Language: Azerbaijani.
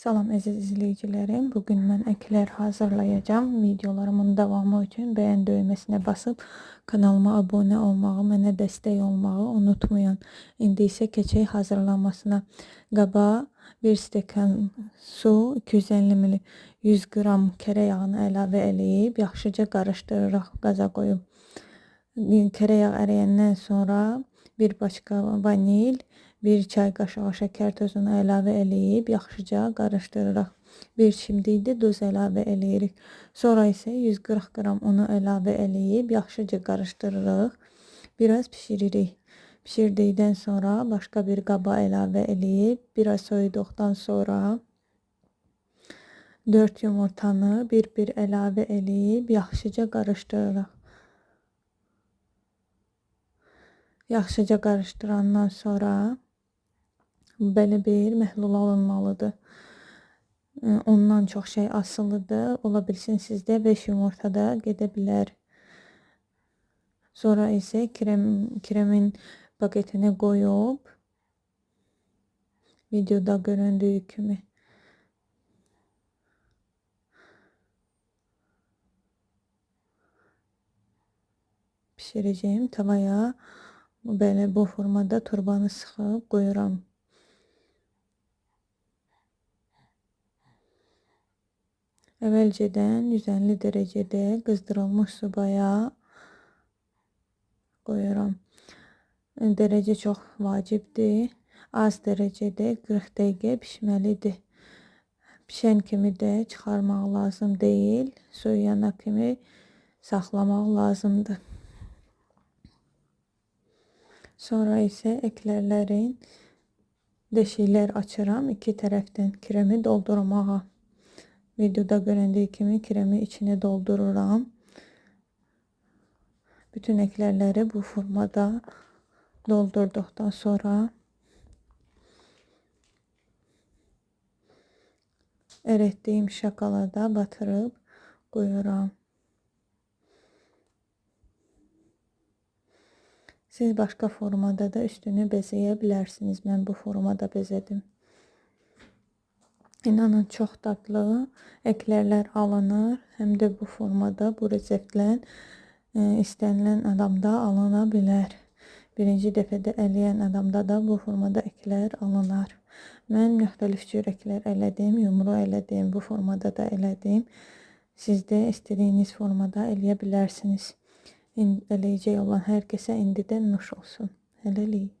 Salam əziz izləyicilərim. Bugün mən ekler hazırlayacağım. Videolarımın davamı üçün beğen düyməsinə basıb kanalıma abunə olmağı, mənə dəstək olmağı unutmayın. İndi isə keçək hazırlanmasına. Qaba 1 stəkan su, 250 ml, 100 qram kərə yağını əlavə eləyib yaxşıca qarışdırırıq qaza qoyub. Kərə yağı əriyəndən sonra bir paçka vanil, 1 çay qaşığı şəkər tozunu əlavə eləyib yaxşıca qarışdırırıq. Bir çimdik də duz əlavə eləyirik. Sonra isə 140 qram unu əlavə eləyib yaxşıca qarışdırırıq. Biraz bişiririk. Bişirdikdən sonra başqa bir qaba əlavə eləyib biraz soyuduqdan sonra 4 yumurtanı bir-bir əlavə eləyib yaxşıca qarışdırırıq. Yaxşıca qarışdırandan sonra belə bir məhlul alınmalıdır. Ondan çox şey asılıdır. Ola bilsin sizdə 5 yumurta da gedə bilər. Sonra isə kremin paketini qoyub videoda göründüyü kimi pişirəcəyim tavaya belə bu formada turbanı sıxıb qoyuram. Əvvəlcədən 150 dərəcədə qızdırılmış sobaya qoyuram. Dərəcə çox vacibdir. Az dərəcədə 40 dəqiqə bişməlidir. Pişən kimi də çıxarmaq lazım deyil. Soyuyana kimi saxlamaq lazımdır. Sonra isə eklerlərin deşiklər açıram iki tərəfdən kremi doldurmağa. Videoda göründüyü kimi kremi içine doldururam. Bütün eklerləri bu formada doldurduqdan sonra eritdiyim şokolada batırıb qoyuram. Siz başqa formada da üstünü bəzəyə bilərsiniz. Mən bu formada bəzədim. İnanın çox dadlı eklerlər alınır. Həm də bu formada, bu reseptlə istənilən adamda alına bilər. Birinci dəfədə eləyən adamda da bu formada ekler alınar. Mən müxtəlif cür ekler elədim, yumru elədim, bu formada da elədim. Siz də istədiyiniz formada eləyə bilərsiniz. Eləyəcək olan hər kəsə indidən nuş olsun. Hələlik.